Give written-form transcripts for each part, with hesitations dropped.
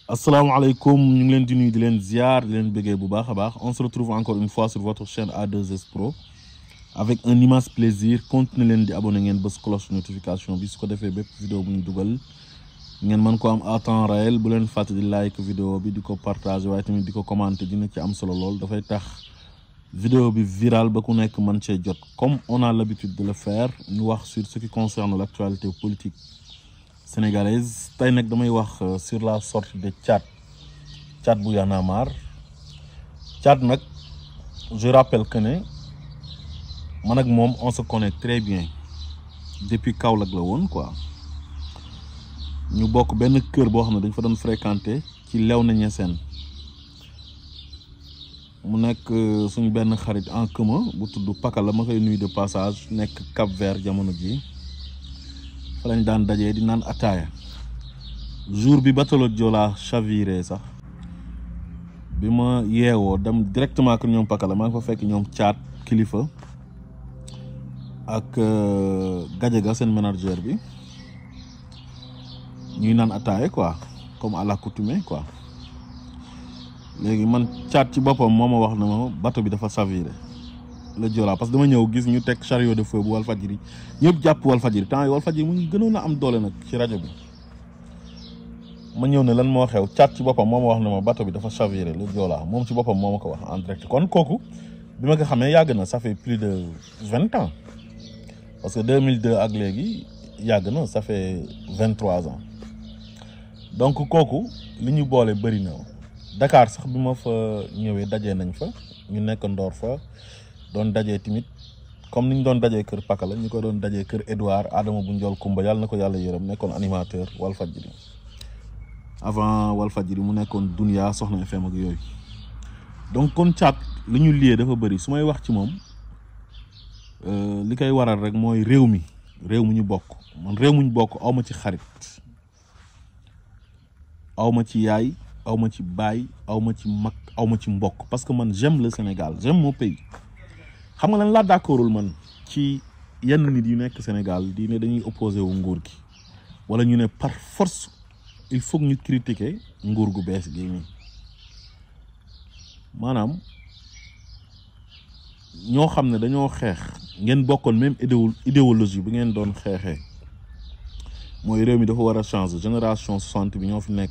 Asalaamaaleykum ñu ngi leen di nuyu di leen ziar di leen bëggee bu baax a baax on se retrouve encore une fois sur votre chaîne A2S Pro avec un immense plaisir continuez leen di abonné ngeen bës cloche notification bi su ko defee bépp vidéo bu ñu dugal ngeen mën ko am à temps réel bu leen fàtte di like vidéo bi di ko partager waaye tamit di ko commenter dina ci am solo lool dafay tax vidéo bi viral ba ku nekk mën cee jot comme on a l'habitude de le faire ñu wax sur ce qui concerne l'actualité politique sénégalaise tey nag damay wax sur la sortie de Thiat bu Y'en a marre Thiat nag je rappelle que ne man ak moom on se connaît très bien depuis Kaolack la woon quoi ñu bokk benn kër boo xam ne dañ fa doon fréquenter ci Léona Niassène mu nekk suñu benn xarit en commun bu tudd Pakala ma koy nuyu de passage nekk Cap Vert jamono ji fa lañ daan dajee di naan ataaya jour bi batalo Joola chaviré sax bi ma yeewoo dem directement kër ñoom Pakala maa ngi fa fekk ñoom Thiat kilifa ak Gadiaga seen manager bi ñuy naan ataaya quoi comme à l'accoutumée quoi léegi man Thiat ci boppam moo ma wax na ma bateau bi dafa chaviré la Joola parce que dama ñëw gis ñu teg chariot de feu bu Walfadjri ñëpp jàpp Walfadjri temps yi Walfadjri mu ngi gënoon a am doole nag ci rajo bi ma ñëw ne lan moo xew Thiat ci boppam moo ma wax ne ma bateau bi dafa chaviré la Joola moom ci boppam moo ma ko wax en direct kon kooku bi ma ko xamee yàgg na ça fait plus de 20 ans parce que 2002 ak léegi yàgg na ça fait 23 ans donc kooku li ñu boole bëri na Dakar sax bi ma fa ñëwee dajee nañ fa ñu nekk ndoor fa doon dajee tamit comme ni ñu doon dajee kër Pakala ñu ko doon dajee kër Edouard Adama bu Njool Kumba yàlla na ko yàlla yërëm nekkoon animateur Walfadjri avant Walfadjri mu nekkoon Dunia Soxna FM ak yooyu donc kon Thiat li ñu liyee dafa bëri su may wax ci moom li koy waral rek mooy réew mi ñu bokk man réew mu ñu bokk awma ci xarit awma ci yaay awma ci baay awma ci mag awma ci mbokk parce que man j'aime le Sénégal j'aime mon pays xam nga lan laa d'accordul man ci yenn nit yu nekk Sénégal di ne dañuy opposé wu nguur gi wala ñu ne par force il faut que ñu critiquer nguur gu bees gi nii maanaam ñoo xam ne dañoo xeex ngeen bokkoon même idéologie bi ngeen doon xeexee mooy réew mi dafa war a changer génération 60 bi ñoo fi nekk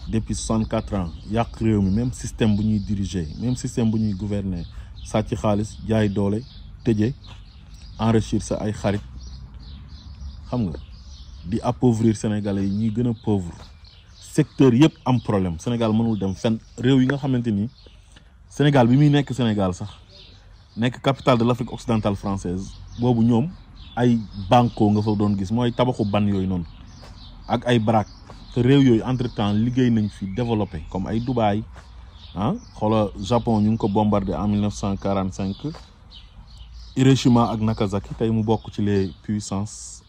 depuis 64 ans yàq réew mi même système bu ñuy diriger même système bu ñuy gouverner sàcc xaalis jaay doole tëje enrichir sa ay xarit xam nga di appauvrir sénégalais yi ñuy gën a pauvre secteur yëpp am problème Sénégal mënul dem fenn réew yi nga xamante ni Sénégal bi muy nekk Sénégal sax nekk capitale de l'Afrique occidentale française boobu ñoom ay banco nga fa doon gis mooy tabaxu ban yooyu noonu ak ay baraak te réew yooyu entre temps liggéey nañ fi développé comme ay Dubaï xoola Japon ñu ngi ko bombardé en 1945 Hiroshima ak Nagasaki tey mu bokk ci les puissances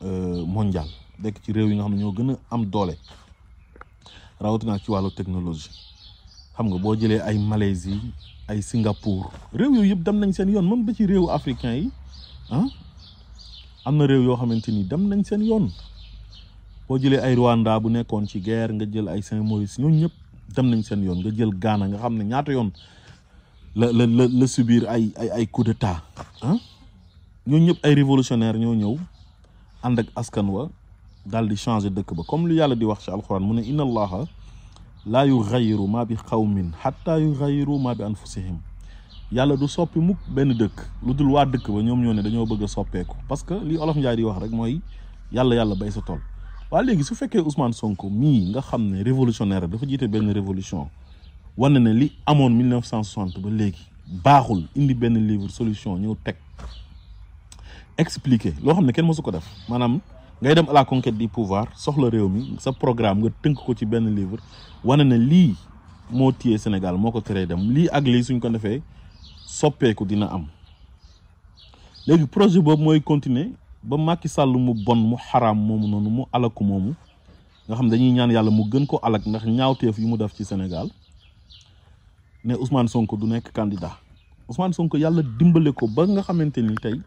mondiales dekk ci réew yi nga xam ne ñoo gën a am doole rawatina ci wàllu technologie xam nga boo jëlee ay Malaisie ay Singapour réew yooyu yëpp dem nañ seen yoon même ba ci réewu africain yi am na réew yoo xamante ni dem nañ seen yoon boo jëlee ay Rwanda bu nekkoon ci guerre nga jël ay Saint-Maurice ñooñu ñëpp dem nañ seen yoon nga jël Ghana nga xam ne ñaata yoon la subir ay coup d'état ñooñu ñëpp ay révolutionnaire ñoo ñëw ànd ak askan wa daal di changer dëkk ba comme lu yàlla di wax ci alxuraan mu ne inna allaha laa yughayyiru ma bi qawmin hatta yughayyiru ma bi anfusihim yàlla du soppi mukk benn dëkk lu dul waa dëkk ba ñoom ñoo ne dañoo bëgg a soppeeku parce que li Olof Njaay di wax rek mooy yàlla bay sa tool waa léegi su fekkee Ousmane Sonko mii nga xam ne révolutionnaire dafa jiite benn révolution wane ne li amoon 1960 ba léegi baaxul indi benn livre solution ñëw teg expliquer loo xam ne kenn mësu ko def maanaam ngay dem à la conquête du pouvoir soxla réew mi sa programme nga tënk ko ci benn livre wane ne lii moo téye Sénégal moo ko teree dem lii ak lii suñ ko defee soppeeku dina am léegi projet boobu mooy continuer ba Macky Sall mu bon mu xaraam moomu noonu mu alaku moomu nga xam dañuy ñaan yàlla mu gën ko alak ndax ñaawteef yu mu def ci Sénégal ne Ousmane Sonko du nekk candidat Ousmane Sonko yàlla dimbale ko ba nga xamante ni tey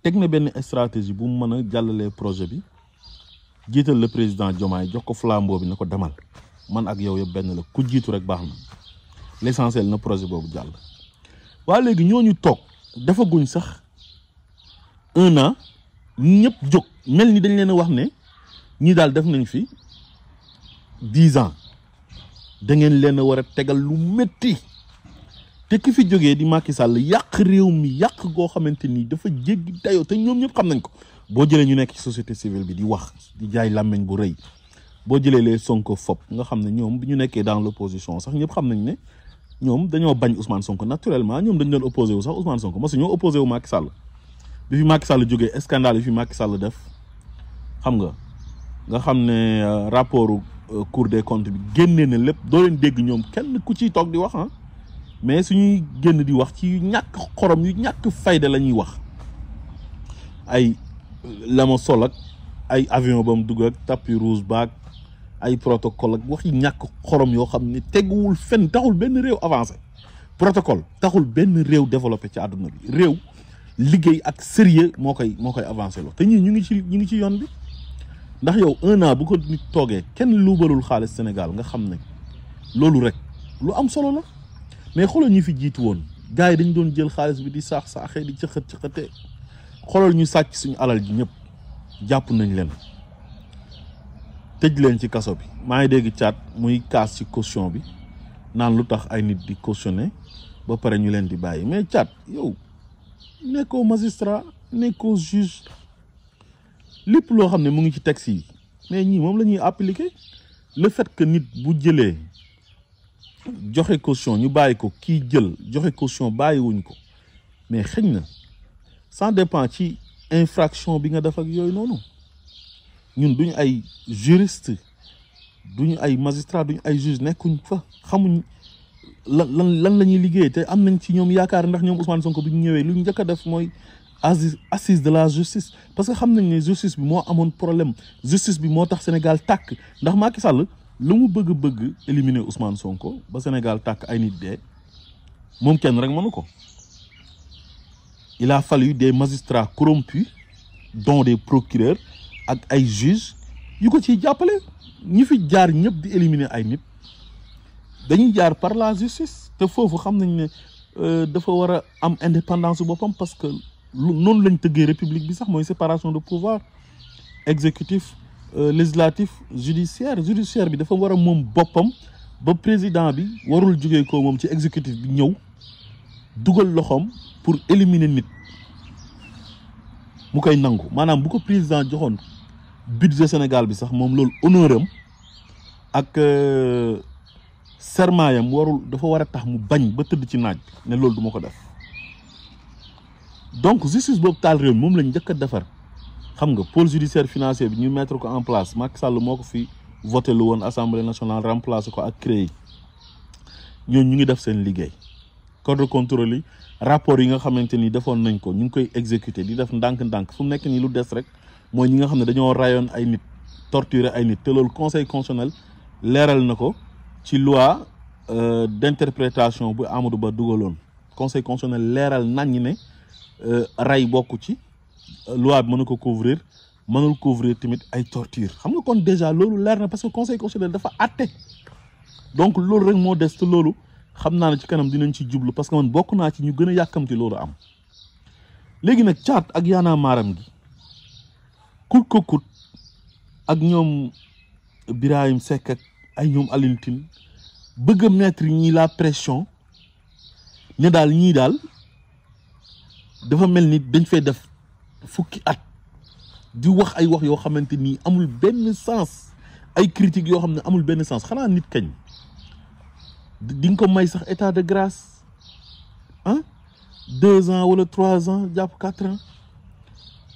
teg na benn stratégie bu mu mën a jàllalee projet bi jiital le président Diomaye jox ko flambeau bi na ko demal man ak yow yëpp benn la ku jiitu rek baax na l'essentiel na projet boobu jàll. waa léegi ñooñu toog defaguñ sax 1 an ñëpp jóg mel ni dañ leen a wax ne ñi daal def nañ fi 10 ans da ngeen leen a war a tegal lu métti te ki fi jógee di Macky Sall yàq réew mi yàq goo xamante ni dafa jéggi dayoo te ñoom ñëpp xam nañ ko. boo jëlee ñu nekk ci société civile bi di wax di jaay làmmeñ bu rëy boo jëlee les Sonko fop nga xam ne ñoom bi ñu nekkee dans l'opposition sax ñëpp xam nañ ne ñoom dañoo bañ Ousmane Sonko naturellement ñoom dañ doon opposé wu sax Ousmane Sonko parce que ñoo opposé wu Macky Sall bi fi Macky Sall jógee scandale yi fi Macky Sall def xam nga xam ne rapport Cour des comptes bi génnee na lépp doo leen dégg ñoom kenn ku ciy toog di wax ah mais suñuy génn di wax ci yu ñàkk xorom yu ñàkk fayda la ñuy wax ay la ma sol ak ay avion ba mu dugg ak tapis rouge baag ay protocole ak wax yi ñàkk xorom yoo xam ne teguwul fenn taxul benn réew avancé protocole taxul benn réew développé ci àdduna bi réew liggéey ak sérieux moo koy avancé loo te ñii ñu ngi ci yoon bi ndax yow 1 an bu ko nit toogee kenn luubalul xaalis Sénégal nga xam ne loolu rek lu am solo la mais xoolal ñu fi jiitu woon gars yi dañ doon jël xaalis bi di saaxee di cëxatee xoolal ñu sàcc suñu alal ji ñëpp jàpp nañ leen tëj leen ci kaso bi maa ngi dégg caat muy kaas ci caution bi naan lu tax ay nit di cautionné ba pare ñu leen di bàyyi mais caat yow nekkoo magistrat nekkoo juge lépp loo xam ne mu ngi ci texte yi mais ñii moom la ñuy appliquer le fait que nit bu jëlee joxe caution ñu bàyyi ko kii jël joxe caution bàyyiwuñ ko mais xëñ na ça dépend ci infraction bi nga def ak yooyu noonu ñun duñu ay juriste duñu ay magistrat duñu ay juge nekkuñ fa xamuñ lan la ñuy liggéey te am nañ ci ñoom yaakaar ndax ñoom Ousmane Sonko bi ñu ñëwee lu ñu njëkk a def mooy assise de la justice parce que xam nañ ne justice bi moo amoon problème justice bi moo tax Sénégal tàkk ndax Macky Sall lu mu bëgg éliminer Ousmane Sonko ba Sénégal tàkk ay nit dee moom kenn rek mënu ko il a fallu des magistrats corrompus dont des procureurs ak ay juges yu ko ciy jàppale ñi fi jaar ñëpp di éliminer ay nit dañuy jaar par la justice te foofu xam nañ ne dafa war a am indépendance boppam parce que noonu lañ tëggee république bi sax mooy séparation de pouvoir exécutif législatif judiciaire bi dafa war a moom boppam ba président bi warul jógee ko moom ci exécutif bi ñëw dugal loxoom pour éliminer nit mu koy nangu maanaam bu ko président joxoon budget Sénégal bi sax moom loolu honneur am ak serment yam dafa war a tax mu bañ ba tëdd ci naaj bi ne loolu du ma ko def donc justice boobu taal réew moom lañ njëkk a defar xam nga pôle judiciaire financier bi ñu mettre ko en place Macky Sall moo ko fi voté lu woon assemblée nationale remplacé ko ak CREI ñooñu ñu ngi def seen liggéey corps de contrôle yi rapport yi nga xamante ni defoon nañ ko ñu ngi koy exécuté di def ndànk-ndànk fu mu nekk nii lu des rek mooy ñi nga xam ne dañoo rayoon ay nit torturer ay nit te loolu conseil constitutionnel leeral na ko ci loi d'interprétation bu Amadou Ba dugaloon conseil constitutionnel leeral nañ ne ray bokku ci loi bi mënu ko couvrir mënul couvrir tamit ay torture xam nga kon déjà loolu leer na parce que conseil constitutionnel dafa àtte donc loolu rek moo des te loolu xam naa ne ci kanam dinañ ci jublu parce que man bokk naa ci ñu gën a yàkkamti loolu am léegi nag caat ak yaanaa maaram gi kut ko kut ak ñoom Birahim Seck ak ay ñoom Alioune Tine bëgg a mettre ñii la pression ne daal ñii daal dafa mel ni dañ fay def fukki at di wax ay wax yoo xamante ni amul benn sens ay critiques yoo xam ne amul benn sens xanaa nit kañ di nga ko may sax état de grâce 2 ans wala 3 ans jàpp 4 ans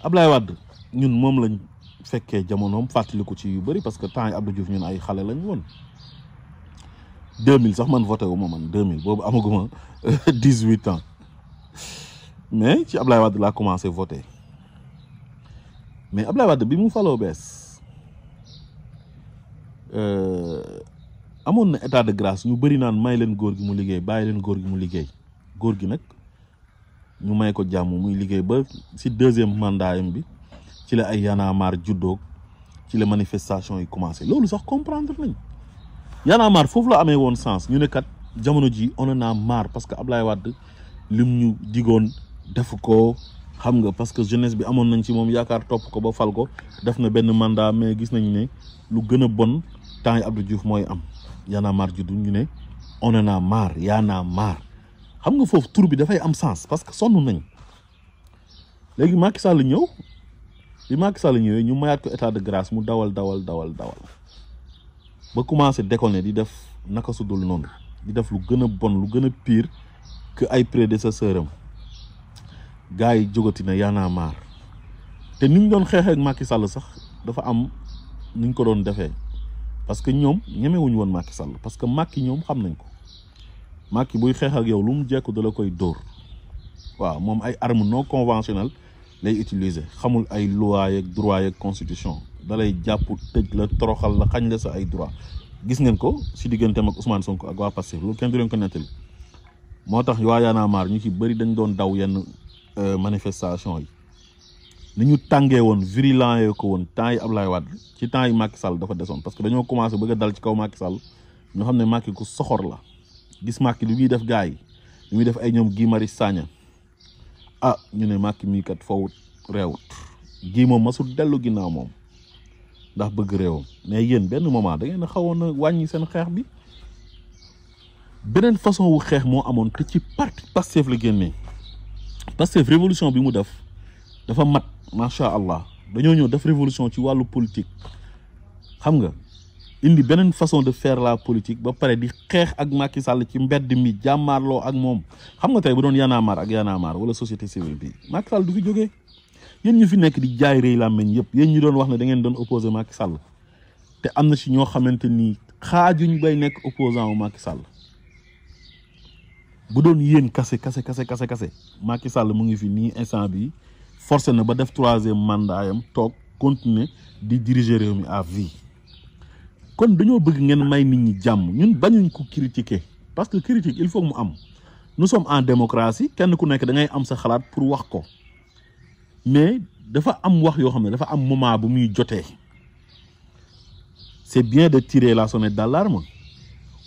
Ablaye Wade ñun moom lañ fekkee jamonoom fàttaliku ci yu bëri parce que temps yi Abdou Diouf ñun ay xale lañ woon 2000 sax man voté wu ma man 2000 boobu amaguma 18 ans mais ci Ablaye Wade laa commencé voté mais Ablaye Wade bi mu faloo bees amoon na état de grâce ñu bëri naan may leen góor gi mu liggéey bàyyi leen góor gi mu liggéey góor gi nag ñu may ko jàmm muy liggéey ba si 2e mandat bi ci la ay Y'en a marre juddoog ci la manifestation yi commencé loolu sax comprendre nañ Y'en a marre foofu la amee woon sens ñu ne kat jamono ji on en a marre parce que Ablaye Wade lim ñu digoon def ko xam nga parce que jeunesse bi amoon nañ ci moom yaakaar topp ko ba fal ko def na benn mandat mais gis nañu ne lu gën a bon temps yi Abdou Diouf mooy am Y'en a marre juddu ñu ne on en a marre Y'en a marre xam nga foofu tur bi dafay am sens parce que sonn nañ léegi Macky Sall ñëw bi Macky Sall ñëwee ñu mayaat ko état de grâce mu dawal ba commencé déconner di def naka su dul noonu di def lu gën a bon lu gën a pire que ay prédécesseur am gars yi jógati na Y'en a marre te ni ñu doon xeexee ak Macky Sall sax dafa am ni ñu ko doon defee parce que ñoom ñemewuñu woon Macky Sall parce que Macky ñoom xam nañ ko Macky buy xeex ak yow lu mu jekku da la koy dóor waaw moom ay armes non conventionnelles lay utiliser xamul ay loi yeeg droit yeeg constitution da lay jàpp tëj la toroxal la xañ la sa ay droit gis ngeen ko si digganteem ak Ousmane Sonko ak waa Pastef loolu kenn du leen ko nettali moo tax waa Y'en a marre ñu ci bëri dañ doon daw yenn manifestation yi ni ñu tàngee woon virulent yee ko woon temps yi Ablaye Wade ci temps yi Macky Sall dafa desoon parce que dañoo commencé bëgg a dal ci kaw Macky Sall ñoo xam ne Macky ku soxor la gis Macky li muy def gars yi li muy def ay ñoom Guy Marius Sagna ñu ne Macky mii kat fawut réewut gii moom masul dellu ginnaaw moom ndax bëgg réewam mais yéen benn moment da ngeen a xawoon a wàññi seen xeex bi beneen façon wu xeex moo amoon te ci parti Pastef la génnee Pastef révolution bi mu def dafa mat macha allah dañoo ñëw def révolution ci wàllu politique xam nga indi beneen façon de faire la politique ba pare di xeex ak Macky Sall ci mbedd mi jàmmaarloo ak moom xam nga tey bu doon Y'en a marre ak Y'en a marre wala société civile bi Macky Sall du fi jógee yéen ñu fi nekk di jaay rëy làmmeñ yëpp yéen ñu doon wax ne da ngeen doon opposé Macky Sall te am na si ñoo xamante ni xaajuñ bay nekk opposant wu Macky Sall bu doon yéen kase Macky Sall mu ngi fi nii instant bi forcé na ba def 3e mandat yam toog continuer di diriger réew mi à vie kon dañoo bëgg ngeen may nit ñi jàmm ñun bañuñ ko critiquer parce que critique il faut mu am nous sommes en démocratie kenn ku nekk da ngay am sa xalaat pour wax ko mais dafa am wax yoo xam ne dafa am moment bu muy jotee c'est bien de tirer la sonnette d'alarme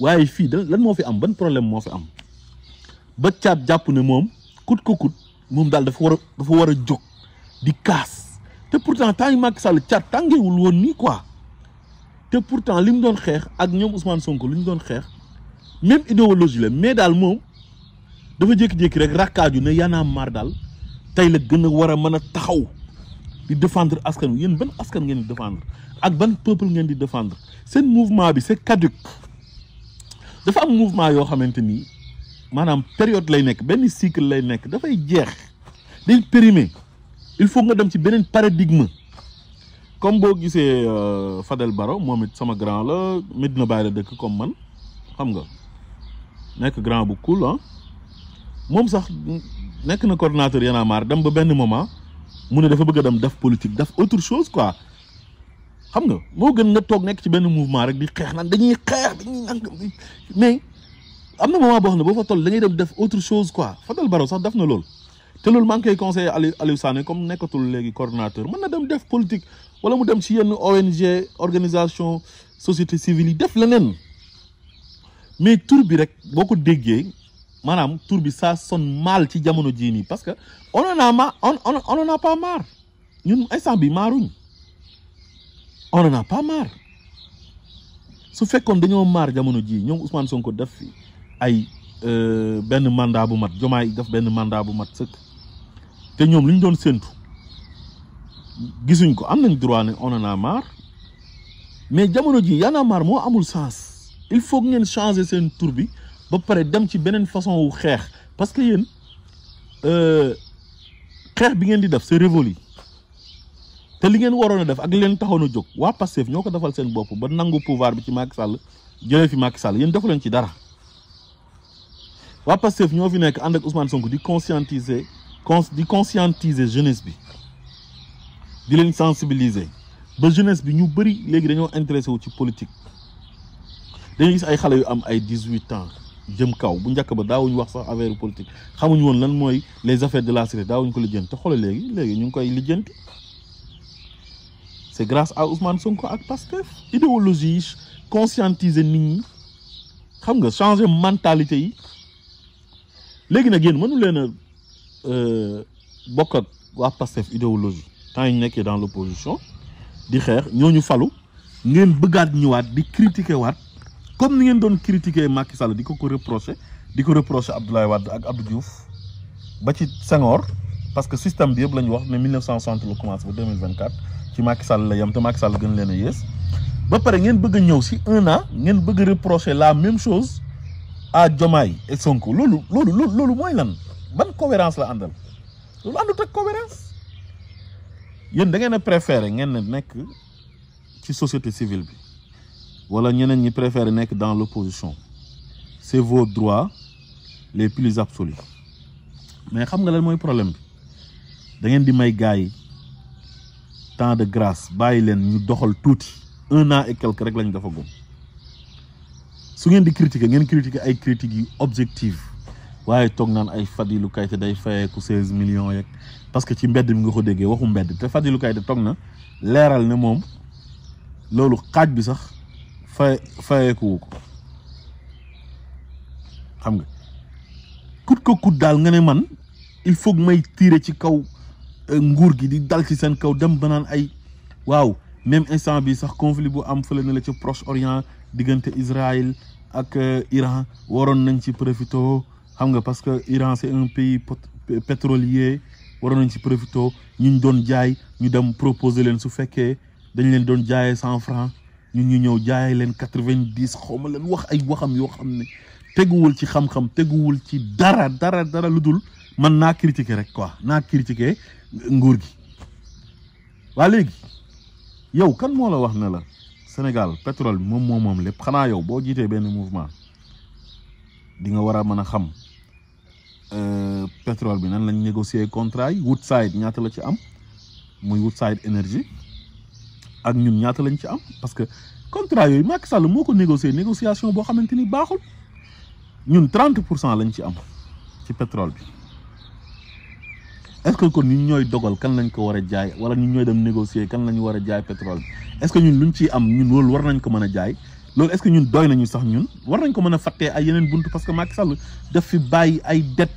waaye fii lan moo fi am ban problème moo fi am ba caat jàpp ne moom kut ko kut moom daal dafa war a jóg di kaas te pourtant temps yi Macky Sall caat tàngeewul woon nii quoi te pourtant li mu doon xeex ak ñoom Ousmane Sonko li ñu doon xeex même idéologie la mais daal moom dafa jékki-jékki rek rakkaaju ne Y'en a marre daal tey la gën a war a mën a taxaw di défendre askan wi yéen ban askan ngeen di défendre ak ban peuple ngeen di défendre seen mouvement bi c'est caduc dafa am mouvement yoo xamante ni maanaam période lay nekk benn cycle lay nekk dafay jeex day périmé il faut nga dem ci beneen paradigme comme boo gisee Fadel Barro moom it sama grand la Medina Baye la dëkk comme man xam nga nekk grand bu cool moom sax nekk na coordinateur Y'en a marre dem ba benn moment mu ne dafa bëgg a dem def politique def autre chose quoi xam nga moo gën nga toog nekk ci benn mouvement rek di xeex naan dañuy mais am na moment boo xam ne boo fa toll da ngay dem def autre chose quoi Fadel Barro sax def na loolu te loolu maa ngi koy conseillé Aliou Sané comme nekkatul léegi coordinateur mën na dem def politique wala mu dem ci yenn ONG organisation société civile yi def leneen mais tur bi rek boo ko déggee maanaam tur bi ça sonne mal ci jamono jii nii parce que on en a pas marre ñun instant bi maaruñ on en a pas marre su fekkoon dañoo maar jamono jii ñoom Ousmane Sonko def fi ay benn mandat bu mat Diomaye def benn mandat bu mat sëkk te ñoom li ñu doon séntu gisuñ ko am nañ droit ne on en a marre mais jamono ji Y'en a marre moo amul sens il faut que ngeen changer seen tur bi ba pare dem ci beneen façon wu xeex parce que yéen xeex bi ngeen di def c'est révolu te li ngeen waroon a def ak li leen taxoon a jóg waa Pastef ñoo ko defal seen bopp ba nangu pouvoir bi ci Macky Sall jëlee fi Macky Sall yéen defu leen ci dara waa Pastef ñoo fi nekk ànd ak Ousmane Sonko di conscientiser jeunesse bi di leen sensibiliser ba jeunesse bi ñu bëri léegi dañoo intéressé wu ci politique dañuy gis ay xale yu am ay 18 ans jëm kaw bu njëkk ba daawuñu wax sax affaire politique xamuñu woon lan mooy les affaires de la cité daawuñu ko lijjanti te xoolal léegi ñu ngi koy lijjanti c'est grâce à Ousmane Sonko ak Pastef idéologie yi conscientiser nit ñi xam nga changer mentalité yi léegi nag yéen mënu leen a bokk ak waa Pastef idéologie tant ñu nekkee dans l'opposition di xeex ñooñu falu ngeen bëggaat ñëwaat di critiquer waat comme ni ngeen doon critiquer Macky Sall di ko reprocher Abdoulaye Wade ak Abdou Diouf ba ci Senghor parce que système bi yëpp la ñu wax ne 1960 la commencé ba 2024 ci Macky Sall la yem te Macky Sall gën leen a yées ba pare ngeen bëgg a ñëw si 1 an ngeen bëgg a reprocher la même chose à Diomaye et Sonko loolu mooy lan ban cohérence la àndal loolu àndut ak cohérence yéen da ngeen a préféré ngeen ne nekk ci société civile bi wala ñeneen ñi préféré nekk dans l'opposition c'est vos droits les plus absolus mais xam nga lan mooy problème bi da ngeen di may gars yi temps de grâce bàyyi leen ñu doxal tuuti 1 an et quelque rek lañ dafa gom su ngeen di critiquer ngeen critiquer ay critiques yu objective waaye toog naan ay Fadilou Keïta day fayeeku 16 millions yeeg parce que ci mbedd mi nga ko déggee waxu mbedd te Fadilou Keïta toog na leeral ne moom loolu xaaj bi sax fayeeku ko xam nga kut ko kut daal nga ne man il faut que may tirer ci kaw nguur gi di dal ci seen kaw dem ba naan ay waaw même instant bi sax conflit bu am fële na la ci Proche-Orient diggante Israël ak Iran waroon nañ ci profito xam nga parce que Iran c'est un pays pétrolier waroon nañ ci profito ñu doon jaay ñu dem proposer leen su fekkee dañ leen doon jaayee 100 francs ñun ñu ñëw jaayee leen 90 xaw ma leen wax ay waxam yoo xam ne teguwul ci xam-xam teguwul ci dara lu dul man naa critiquer rek quoi naa critiquer nguur gi waa léegi yow kan moo la wax ne la Sénégal pétrole bi moom lépp xanaa yow boo jiitee benn mouvement di nga war a mën a xam pétrole bi nan lañ négocier contrat yi Woodside ñaata la ci am muy Woodside Energy ak ñun ñaata lañ ci am parce que contrat yooyu Macky Sall moo ko négociation boo xamante ni baaxul ñun 30% lañ ci am ci pétrole bi est-ce que kon ñun ñooy dogal kan lañ ko war a jaay wala ñun ñooy dem négocier kan lañu war a jaay pétrole bi est-ce que ñun luñ ciy am ñun loolu war nañ ko mën a jaay loolu est-ce que ñun doy nañu sax ñun war nañ ko mën a fàttee ay yeneen buntu parce que Macky Sall daf fi bàyyi ay dette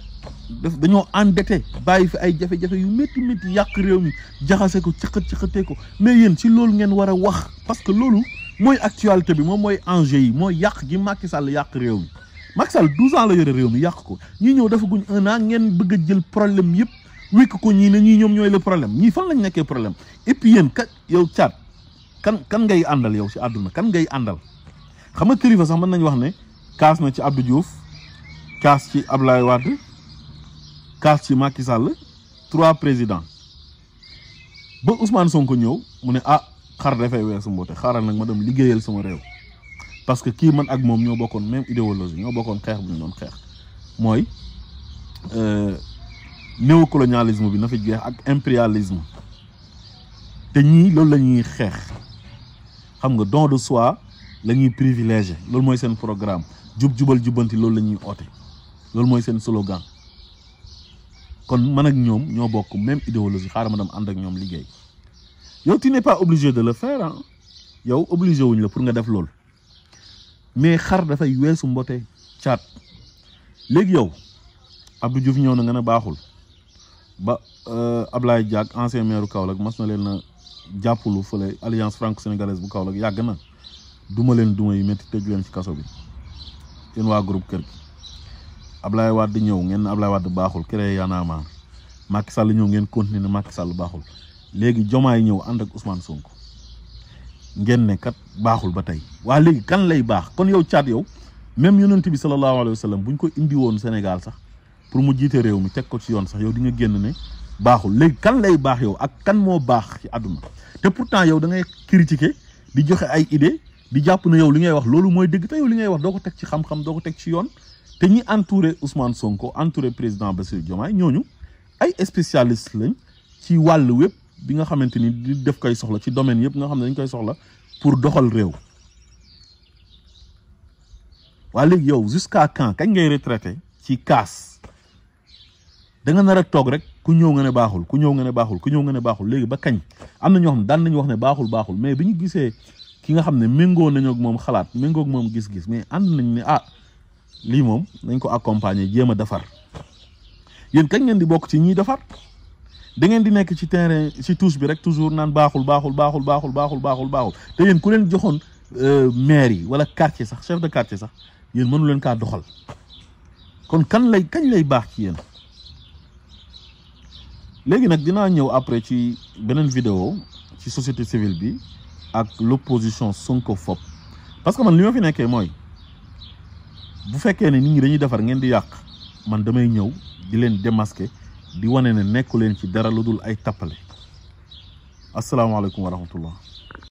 dañoo endetté bàyyi fi ay jafe-jafe yu métti yàq réew mi jaxase ko cëqatee ko mais yéen ci loolu ngeen war a wax parce que loolu mooy actualité bi moom mooy enjeu yi mooy yàq gi Macky Sall yàq réew mi Macky Sall 12 ans la yore réew mi yàq ko ñii ñëw dafa guñ 1 an ngeen bëgg a jël problème yëpp wékk ko ñii ne ñii ñoom ñooy le problème ñii fan lañ nekkee problème et puis yéen yow Thiat kan ngay àndal yow si àdduna kan ngay àndal xam nga kilifa sax mën nañu wax ne kaas na ci Abdou Diouf kaas ci Abdoulaye Wade kaas ci Macky Sall 3 présidents ba Ousmane Sonko ñëw mu ne xar dafay weesu mboote xaaral nag ma dem liggéeyal sama réew parce que kii man ak moom ñoo bokkoon même idéologie ñoo bokkoon xeex bu ñu doon xeex mooy néocolonialisme bi na fi jeex ak impérialisme te ñii loolu la ñuy xeex xam nga don de soi la ñuy privilégié loolu mooy seen programme jubal jubbanti loolu la ñuy oote loolu mooy seen slogan kon man ak ñoom ñoo bokk même idéologie xaaral ma dem ànd ak ñoom liggéey yow tu n'es pas obligé de le faire ah yow obligé wuñ la pour nga def loolu mais xar dafay weesu mbote Thiat léegi yow Abdou Diouf ñëw na nga ne baaxul ba Ablaye Diack ancien maire Kaolack mas na leen na jàppalu fële alliance franco-sénégalaise bu Kaolack yàgg na duma leen duma yi métti tëj leen ci kaso bi yéen waa groupe kër gi Ablaye Wade ñëw ngeen ne Ablaye Wade baaxul créé Y'en a marre Macky Sall ñëw ngeen continuer ne Macky Sall baaxul léegi Diomaye ñëw ànd ak Ousmane Sonko ngeen ne kat baaxul ba tey waa léegi kan lay baax kon yow Thiat yow même yonent bi sallallahu alayhi wa sallam buñ ko indi woon Sénégal sax pour mu jiite réew mi teg ko ci yoon sax yow di nga génn ne baaxul léegi kan lay baax yow ak kan moo baax ci àdduna te pourtant yow da ngay critiquer di joxe ay idée di jàpp na yow li ngay wax loolu mooy dëgg te yow li ngay wax doo ko teg ci xam-xam doo ko teg ci yoon te ñi entouré Ousmane Sonko entouré président Bassirou Diomaye ñooñu ay spécialiste lañ ci wàll wépp bi nga xamante ni di def koy soxla ci domaine yëpp nga xam ne dañ koy soxla pour doxal réew waa léegi yow jusqu'à quand kañ ngay retraité ci kaas da nga nar a toog rek ku ñëw nga ne baaxul ku ñëw nga ne baaxul ku ñëw nga ne baaxul léegi ba kañ am na ñoo xam ne daan nañu wax ne baaxul mais bi ñu gisee ki nga xam ne méngoo nañu ak moom xalaat méngoo ak moom gis-gis mais ànd nañ ne lii moom nañ ko accompagner jéem a defar yéen kañ ngeen di bokk ci ñiy defar da ngeen di nekk ci terrain ci touche bi rek toujours naan baaxul te yéen ku leen joxoon maire yi wala quartier sax chef de quartier sax yéen mënu leen kaa doxal kon kañ lay baax ci yéen. léegi nag dinaa ñëw après ci beneen vidéo ci société civile bi ak l'opposition sonkophobe parce que man li ma fi nekkee mooy bu fekkee ne nit ñi dañuy defar ngeen di yàq man damay ñëw di leen démasquer di wane ne nekku leen ci dara lu dul ay tappale asalaamaaleykum wa rahmatullah